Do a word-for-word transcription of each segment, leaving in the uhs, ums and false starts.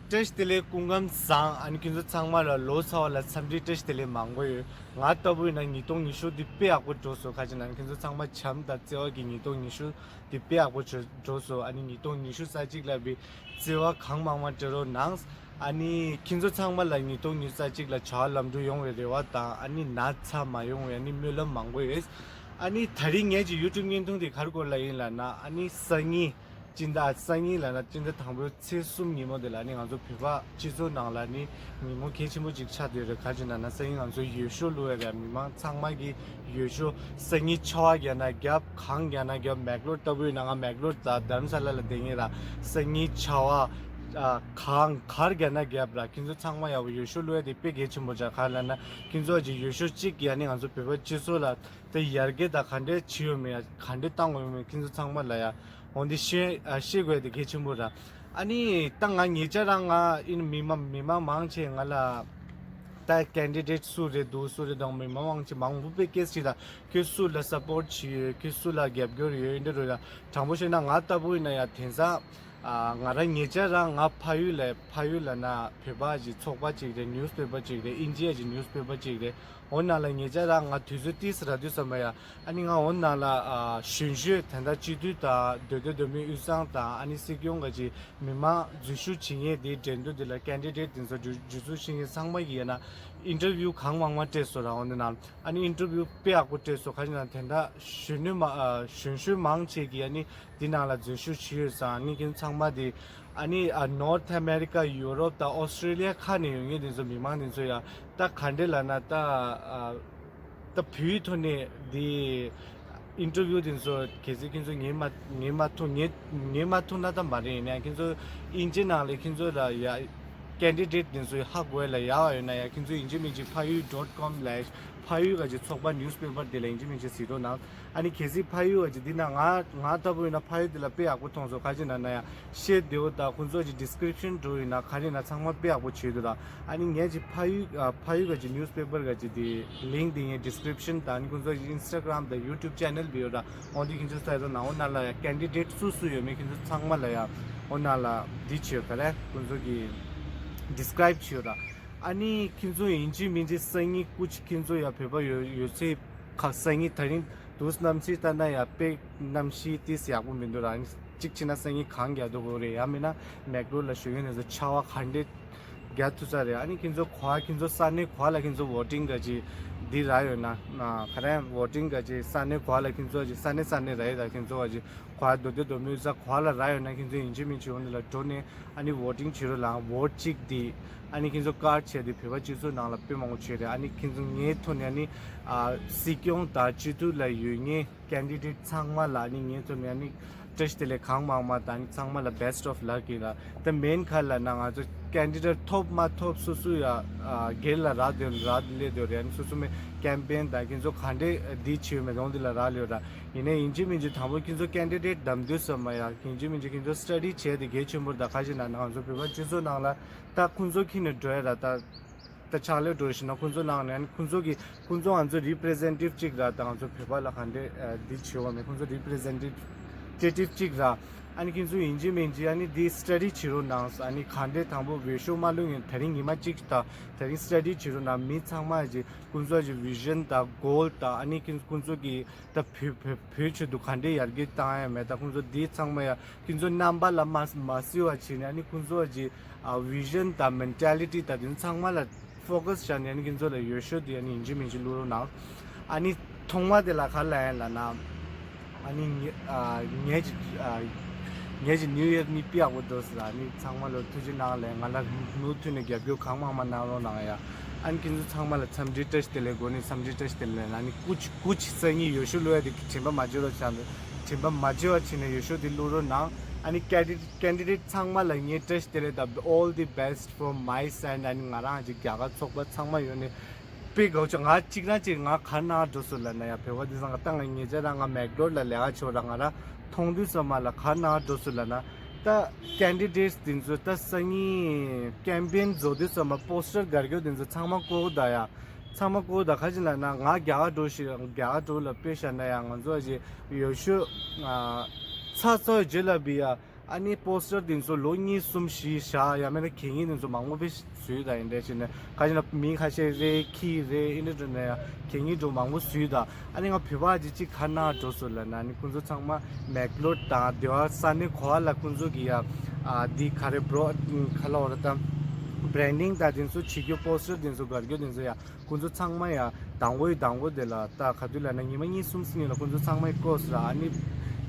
བཀྲ་ཤིས་བདེ་ལེགས། སྐུ་ཁམས་བཟང་། ཨ་ནི་ཁྱེད་ཚོ་ཚང་མ་ལ་ལོ་གསར་བ་ལ་འཚམས་འདྲི་བཀྲ་ཤིས་བདེ་ལེགས་མང་པོ་ཡོད། ང་ལྟ་བུ་ཡིན་ན་ཉིས་སྟོང་ཉི་ཤུ་འདི་དཔེ་ཡག་པོ་འགྲོ་སོང་། ག་ཅི་ན་ཁྱེད་ཚོ་ཚང་མ་བྱམས་དང་བརྩེ་བ་གི་ཉིས་སྟོང་ཉི་ཤུ་འདི་དཔེ་ཡག་པོ་འགྲོ་སོང་། ཨ་ནི་ཉིས་སྟོང་ཉི་ཤུ་རྩ་གཅིག་ལ་བི་བརྩེ་བ་གང་མང་མང་སྤྲད་རོགས་གནང་། ཨ་ནི་ཁྱེད་ཚོ་ཚང་མ་ལ་ཉིས་སྟོང་ཉི་ཤུ་རྩ་གཅིག་ལ་བྱ་བ་ལམ་འགྲོ་ཡོང་བའི་རེ་བ་དང་། ཨ་ནི་ན་ཚ་མ་ཡོང་བའི་ཨ་ནི་སྨོན་ལམ་མང་པོ་ཡོད། ཨ་ནི་དེ་རིང་ངེད་ཀྱི་ཡུ་ཊུབ་བརྙན་ཐུང་འདི་ག་རེ་སྐོར་ལ་ཡིན་ལབ་ན། ཨ་ནི་སང་ཉིན་སྤྱི་ཟླ་སང་ཉིན་ལབ་ན་སྤྱི་ཟླ་དང་པོའི་ཚེས་གསུམ་ཉིན་མོ་དེ་ལ་ནི་ང་ཚོ་བོད་པ་སྤྱི་ཚོགས་ནང་ལ་ནི་ཉིན་མོ་གལ་ཆེན་པོ་ཅིག་ཆགས་བསྡད་ཡོད་རེད། ག་ཅི་ན་ན་སང་ཉིན་ང་ཚོ་འོས་ཤོག་བླུག་ཡ་རེད། མི་མང་ཚང་མ་གི་འོས་ཤོག་སང་ཉིན་ཆར་པ་རྒྱག་ན་རྒྱབ། གངས་རྒྱག་ན་རྒྱབ། མེག་ལོར་ལྟ་བུ་ཡིན་ན་ང་མེག་ལོར་དང་དྷ་རམ་ས་ལ་ལ་བསྡད་ངེས་ར། སང་ཉིན་ཆར་པ་ཨ་གངས་ག་རེ་རྒྱག་ན་རྒྱབ་ར། ཁྱེད་ཚོ་ཚང་མ་ཡག་པོ་འོས་ཤོག་བླུག་ཡ་དེ་དཔེ་གལ་ཆེན་པོ་ཆགས། ག་རེ་ལབ་ན་ཁྱེད་ཚོ་གི་འོས་ཤོག་གཅིག་གིས་ཨ་ནི་ང་ཚོ་བོད་པ་སྤྱི་ཚོགས་ལ་དེ་ཡར་རྒྱས་དང་ག་འདྲས་བྱས་ཡོད་མེད་ཡ། ག་འདྲས་བཏང་དགོས་ཡོད་མེད་ཁྱེད་ཚོ་ཚང་མ་ལ་ཡ་འོ་འདི་ཤེས་ཨ་ཤེས་དགོས་དེ་གལ་ཆེན་པོ་ར། ཨ་ནི་ད་ང་ངེད་ཅག་རང་ང་ཨིན་མི་མང་མི་མང་མང་ཆེ་ང་ལ་ད་ཀེན་ཌི་ཌེཊ་སུ་རེད་འདུག་སུ་རེད་འདུག་མི་མང་མང་ཆེ་མང་པོ་དཔེ་སྐད་ཆ་དྲིས་ད། ཁྱོད་སུ་ལ་སཔོརཊ་བྱས་ཡོད། ཁྱོད་སུ་ལ་རྒྱབ་སྐྱོར་ཡོད་འདི་རུ་ཡ། དྲང་པོ་བཤད་ན་ང་ལྟ་བུ་ཡིན་ན་ཡ་དེང་སང་ཨ་ང་རང་ངེད་ཅག་རང་ང་ཕ་ཡུལ་ལ་ཕ་ཡུལ་ལབ་ན་བོད་པ་ཅིག་ཚོགས་པ་ཅིག་རེད། ནིའུ་སི་པེ་པར་ཅིག་རེད། དབྱིན་ཇི་ཡ་ཅིག་ནིའུ་སི་པེ་པར་ཅིག་རེད། འོ་ན་ལ་ངེད་ཅག་རང་ང་དུས་ཚོད་ཏིས་ར་དུས་ཙམ་པ་ཡ། ཨ་ནི་ང་འོ་ན་ལ་ཨ་གཞོན་གཞོན་དེ་འདྲ་སྤྱི་འཐུས་དང་མདོ་སྟོད་མདོ་སྨད་དབུས་གཙང་དང་ཨ་ནི་སྲིད་སྐྱོང་ག་ཅིག་མི་མང་འཛུལ་ཞུགས་བྱེད་མཁན་དེའི་འགྲན་བསྡུར་དེ་ལ་ཀེན་ཌི་ཌེཊ་དེ་ཚོ་འཛུལ་འཛུལ་ཞུགས་བྱེད་མཁན་ཚང་མ་གིས་ཡིན་ན་ཨིན་ཊར་བིའུ་གང་མང་མང་སྤྲད་སོང་ར། འོ་ན་ཨ་ནི་ཨིན་ཊར་བིའུ་དཔེ་ཡག་པོ་སྤྲད་སོང་། ག་ཅི་ན་དེ་འདྲ་གཞོན་ནུ་མ་ཨ་གཞོན་གཞོན་མང་ཆེ་གིས་ཨ་ནི་འདི་ནང་ལ་འཛུལ་ཞུགས་བྱས་ཡོད་ཙང་། ཨ་ནི་ཁྱེད་ཚང་མ་དེ་ཨ་ནི་ཨ་ནོར་ཐ་ཨ་མེ་རི་ཀ་ཡུ་རོབ་དང་ཨོ་སི་ཊྲེ་ལི་ཡ་ཁག་ནས་ཡོང་མཁན་དེ་ཚོ་མི་མང་དེ་ཚོ་ཡ་ད་ག་འདྲས་ལབ་ན་ད་ཨ་ད་བོད་ཐོག་ནས་དེ་ཨིན་ཊར་བིའུ་དེ་ཚོ་གལ་སྲིད་ཁྱེད་ཚོ་ཉན་མ་ཉན་མ་ཐུབ། ཉན་ཉན་མ་ཐུབ་ན་ད་མ་རེད། ཡིན་ན་ཁྱེད་ཚོ་དབྱིན་ཇི་ནང་ལ་ཁྱེད་ཚོ་ལ་ཡ་ཀེན་ཌི་ཌེཊ་དེ་ཚོ་ཧ་གོ་ཡ་ལ་ཡག་ཡོད་ན་ཡ། ཁྱེད་ཚོ་ཡིན་གཅིག་མིན་གཅིག་ཕ་ཡུལ་ཌོཊ་ཀོམ་ལ་ཕ་ཡུལ་ག་ཅིག་ཚོགས་པ་ནིའུ་སི་པེ་པར་དེ་ལ་ཡིན་གཅིག་མིན་གཅིག་གཟིགས་རོགས་གནང་། ཨ་ནི་གལ་སྲིད་ཕ་ཡུལ་ག་ཅིག་འདི་ན་ང་ང་ལྟ་བུ་ཡིན་ན་ཕ་ཡུལ་དེ་ལ་དཔེ་ཡག་པོ་མཐོང་སོང་། ག་ཅི་ན་ན་ཡ་ཤེས་བདེ་བོ་དང་ཁོང་ཚོ་གི་ཌི་སི་ཀི་རིབ་ཤན་འགྲོ་ཡིན་ན་ག་རེ་ན་ཚང་མ་དཔེ་ཡག་པོ་བྱས་འདུག་ར། ཨ་ནི་ངས་ཅིག་ཕ་ཡུལ་ཨ་ཕ་ཡུལ་ག་ཅིག་ནིའུ་སི་པེ་པར་ག་ཅིག་དེ་ལིང་ཀི་དེ་ངས་ཌི་སི་ཀི་རིབ་ཤན་དང་ཨ་ནི་ཁོང་ཚོ་གི་ཨིན་སི་ཊ་གྷ་རམ་དང་ཡུ་ཊུབ་ཅེ་ནལ་བི་ཡོད་ར། འོ་འདི་ཁྱེད་ཚོ་ལྟ་རོགས་གནང་། འོ་ན་ལ་ཡ་ཀེན་ཌི་ཌེཊ་སུ་སུ་ཡོད་མེད་ཁྱེད་ཚོ་ཚང་མ་ལ་ཡ་འོ་ན་ལ་འདི་བྱེད་ག་རེ་ཁོང་ཚོ་གི་ཌི་སི་ཀི་རའིབ་བྱེད་ར། ཨ་ནི་ཁྱེད་ཚོ་ཡིན་གཅིག་མིན་གཅིག་སང་ཉིན་སྐུ་མཁྱེན་ཁྱེད་ཚོ་ཡ་བོད་པ་ཡོད་ཡོད་ཚེ་ཁ་སང་ཉིན་དེ་རིང་དུས་གནམ་གཤིས་ལྟ་ན་ཡ་དཔེ་གནམ་གཤིས་ཏིས་ཡག་པོ་མི་འདུག་ར། ཨ་ནི་གཅིག་བྱས་ན་སང་ཉིན་གངས་རྒྱག་འདུག་གོ་རེད། ཡང་མིན་ན་མེག་ལོར་ལ་ཞུ་མཁན་དེ་ཚོ་ཆར་པ་ག་འདྲས་རྒྱག་ཐུབ་ས་རེད། ཨ་ནི་ཁྱེད་ཚོ་ག་ཁྱེད་ཚོ་ས་གནས་ག་ལ་ཁྱེད་ཚོ་ཝོ་ཊིང་ག་ཅིག་འདི་རག་ཡོད་ན་ག་རེ་ཝོ་ཊིང་ག་ཅིག་ས་གནས་ག་ལ་ཁྱེད་ཚོ་ཅིག་ས་གནས་ས་གནས་རག་ཡོད་ད། ཁྱེད་ཚོ་བ་ཅིག་ག་མདོ་སྟོད་མདོ་སྨད་ས་ག་ལ་རག་ཡོད་ན་ཁྱེད་ཚོ་ཡིན་གཅིག་མིན་གཅིག་འོ་ན་ལ་འགྲོ་ནས་ཨ་ནི་ཝོ་ཊིང་བྱེད་རོགས་གནང་། ཝོ་ཊི་གཅིག་འདི་ཨ་ནི་ཁྱེད་ཚོ་ཀར་ཌི་བྱས་ཏེ་བོད་པ་སྤྱི་ཚོགས་ནང་ལ་དཔེ་མང་པོ་བྱས་རེད། ཨ་ནི་ཁྱེད་ཚོ་ངའི་ཐོག་ནས་ཨ་ནི་ཨ་སྲིད་སྐྱོང་དང་སྤྱི་འཐུས་ལ་ཡོད་མཁན་ཀེན་ཌི་ཌེཊ་ཚང་མ་ལ་ཨ་ནི་ངའི་ཐོག་ནས་ཨ་ནི་བཀྲ་ཤིས་བདེ་ལེགས་གང་མང་མང་དང་ཨ་ནི་ཚང་མ་ལ་བེ་སི་ཊི་ཨོཕ་ལག་ཡིན་ལ། ད་མེན་ག་ལ་ན་ང་ཚོ་ཀེན་ཌི་ཌེཊ་ཐོབ་མ་ཐོབ་སོ་སོ་ཡ་ཨ་སྒེར་ལ་རག་དེ་རག་ལས་དེ་རེད། ཨ་ནི་སོ་སོ་མའི་ཀེམ་པེན་དང་ཁྱེད་ཚོ་ག་འདྲས་འདི་བྱས་ཡོད་མེད་དོང་འདི་ལ་རག་ལས་ར། ཡིན་ནའི་ཡིན་གཅིག་མིན་གཅིག་དང་པོ་ཁྱེད་ཚོ་ཀེན་ཌི་ཌེཊ་འདེམས་དུས་ཙམ་པ་ཡ་ཡིན་གཅིག་མིན་གཅིག་ཁྱེད་ཚོ་སི་ཊ་ཌི་བྱས་ཏེ་གལ་ཆེན་པོ་རེད། ད་ག་ཅི་ན་ང་ཚོ་བོད་པ་སྤྱི་ཚོགས་ནང་ལ་ད་ཁོང་ཚོ་ཁྱེར་ནས་འགྲོ་ཡ་ར། ད་ད་ཕྱག་ལས་འགྲོ་བཞིན་ན་ཁོང་ཚོ་ནང་ནས་ཁོང་ཚོ་གི་ཁོང་ཚོ་ང་ཚོ་རི་པི་རི་ཛེན་ཊེ་ཊིབ་ཅིག་ར། ད་ང་ཚོ་བོད་པ་ལ་ག་འདྲས་འདི་བྱེད་དགོས་མེད། ཁོང་ཚོ་རི་པི་རི་ཛེན་ཊེ་ཊིབ་ཅིག་ར། ཨ་ནི་ཁྱེད་ཚོ་ཡིན་གཅིག་མིན་གཅིག་ཨ་ནི་འདི་སི་ཊ་ཌི་བྱེད་རོགས་གནང་། ཨ་ནི་ག་འདྲས་དང་པོ་འོས་ཤོག་མ་བླུག་ཡིན་དེ་རིང་ཉི་མ་གཅིག་ད་དེ་རིང་སི་ཊ་ཌི་བྱེད་རོགས་གནང་། མི་ཚང་མ་ཅིག་ཁོང་ཚོ་ཅིག་བི་ཞན་དང་གོལ་དང་ཨ་ནི་ཁྱེད་ཁོང་ཚོ་གི་ད་བོད་བོད་བོད་ཆེད་དུ་ག་འདྲས་ཡར་རྒྱས་བཏང་ཡ་མེད། ད་ཁོང་ཚོ་འདི་ཚང་མ་ཡ་ཁྱེད་ཚོ་རྣམ་པ་ལ་མ་མ་གསོལ་བ་བྱས་ནས་ཨ་ནི་ཁོང་ཚོ་ཅིག་ཨ་བི་ཞན་དང་མེན་ཊ་ལི་ཊི་དང་དེ་ཚང་མ་ལ་ཕོ་ཀ་སི་བྱས་ནས་ཨ་ནི་ཁྱེད་ཚོ་ལ་འོས་ཤོག་དེ་ཨ་ནི་ཡིན་གཅིག་མིན་གཅིག་བླུག་རོགས་གནང་། ཨ་ནི་ཐོག་མ་དེ་ལ་ག་ལ་ཡིན་ལབ་ན། ཨ་ནི་ངེ་ཨ་ངེད་ཀྱི་ཨ་ངེད་ཀྱི་ནིའུ་ཡར་ནི་དཔེ་ཡག་པོ་འགྲོ་སོང་ར། ཨ་ནི་ཚང་མ་ལ་ཐུགས་རྗེ་གནང་ལེ། ང་ལ་མུ་མཐུད་ནས་རྒྱབ་སྐྱོར་གང་མང་མང་གནང་རོགས་གནང་ཡ། ཨ་ནི་ཁྱེད་ཚོ་ཚང་མ་ལ་འཚམས་འདྲི་བཀྲ་ཤིས་བདེ་ལེགས། འགོ་ནས་འཚམས་འདྲི་བཀྲ་ཤིས་བདེ་ལེགས། ཨ་ནི་སྐུ་མཁྱེན་སྐུ་མཁྱེན་སང་ཉིན་འོས་ཤོག་བླུག་ཡ་དེ་དྲན་པ་མ་བརྗེད་རོགས་བྱ། དྲན་པ་མ་བརྗེད་པ་བྱས་ནས་འོས་ཤོག་དེ་བླུག་རོགས་གནང་། ཨ་ནི་ཀེན་ཌི་ཀེན་ཌི་ཌེཊ་ཚང་མ་ལ་ངས་བཀྲ་ཤིས་བདེ་ལེགས་དང་all the best from my side། ཨ་ནི་ང་རང་གི་རྒྱ་གར་ཚོགས་པ་ཚང་མ་ཡོད་ནས་དཔེ་དགའ་བྱུང་། ང་གཅིག་རང་གཅིག་ང་ག་ན་འགྲོ་སོང་ལབ་ན་ཡ། བོད་པ་འདི་ཚང་ང་ད་ང་ཉེ་ཆར་རང་ང་མེག་ལོར་ལ་ལས་ཀ་བྱེད་ར། ང་རང་མཐོང་དུས་ཙམ་པ་ལ་ག་ན་འགྲོ་སོང་ལབ་ན། ད་ཀེན་ཌི་ཌེཊ་འདི་ཚོ་ད་སང་ཉིན་ཀེམ་པེན་བཟོ་དུས་ཙམ་པ་པོ་སི་ཊར་དགར་རྒྱུ་འདི་ཚོ་ཚང་མ་བཀོག་ད་ཡ། ཚང་མ་བཀོག་ད་ག་ཅི་ལབ་ན་ང་རྒྱ་གར་འགྲོ་ཞིག་རྒྱ་གར་འགྲོ་ལ་དཔེ་བཞག་ན་ཡ་ང་ཚོ་ཞིག་འོས་ཤོག་ཚ་ཚོ་རྗེས་ལ་བི་ཡ། ཨ་ནི་པོ་སི་ཊར་དེ་ཚོ་ལོ་གཉིས་གསུམ་བཞི་བཞག་ཡང་མིན་ན་གད་སྙིགས་དེ་ཚོ་མང་པོ་བཟོས་ད་ཡིན་འདྲ་བྱས་ནས་ཁ་ཤས་ན་མི་ཁ་ཤས་རེད་ཁྱི་རེད་ཨིན་འདྲ་འདྲ་ནས་ཡང་གད་སྙིགས་དེ་མང་པོ་བཟོས་ད། ཨ་ནི་ང་བོད་པ་ཅིག་ཅིག་ག་ན་འགྲོ་སོང་ལབ་ན་ཨ་ནི་ཁོང་ཚོ་ཚང་མ་མེག་ལོར་དང་དེ་བ་ས་གནས་ག་བ་ལ་ཁོང་ཚོ་གི་ཡ་ཨ་འདི་ག་རེ་བྲོ་ག་ལ་འོ་ར་ད་བྷེ་རན་ཌིང་ད་དེ་ཚོ་བྱེད་རྒྱུ་པོ་སི་ཊར་དེ་ཚོ་དགར་རྒྱུ་དེ་ཚོ་ཡ། ཁོང་ཚོ་ཚང་མ་ཡང་དང་པོའི་དང་པོ་དེ་ལ་ད་ག་དུས་ལ་ན་ཉི་མ་གཉིས་གསུམ་ཙམ་ལ་ཁོང་ཚོ་ཚང་མ་བཀོག་ཟེར། ཨ་ནི་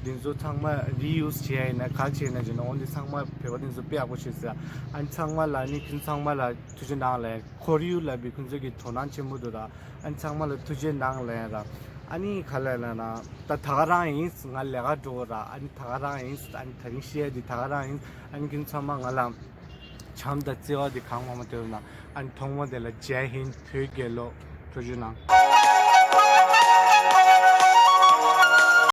དེ་ཚོ་ཚང་མ་རི་ཡུ་སི་བྱས་ཡིན་ན་ག་བྱས་ན་བྱས་ན་འོ་འདི་ཚང་མ་བོད་པ་དེ་ཚོ་དཔེ་ཡག་པོ་བྱས་ཟེར། ཨ་ནི་ཚང་མ་ལ་ནི་ཁྱོད་ཚང་མ་ལ་ཐུགས་རྗེ་གནང་ལན་ཁོར་ཡུག་ལ་བི་ཁོང་ཚོ་གི་དོ་སྣང་ཆེན་པོ་འདུག་ར། ཨ་ནི་ཚང་མ་ལ་ཐུགས་རྗེ་གནང་ལན་ར། ཨ་ནི་ག་ལ་ལ་ན་ད་ད་ག་རང་ཡིན་ང་ལས་ཀ་འགྲོ་གི་ར། ཨ་ནི་ད་ག་རང་ཡིན། ཨ་ནི་ད་རིང་བཤད་དེ་ད་ག་རང་ཡིན། ཨ་ནི་ཁྱོད་ཚང་མ་ང་ལ། བྱམས་དང་བརྩེ་བ་དེ་གང་མང་མང་སྟེར་ན་ཨ་ནི་ཐོག་མ་དེ་ལ་ཇའི་ཧིན་བོད་རྒྱལ་ལོ། ཐུགས་རྗེ་གནང་།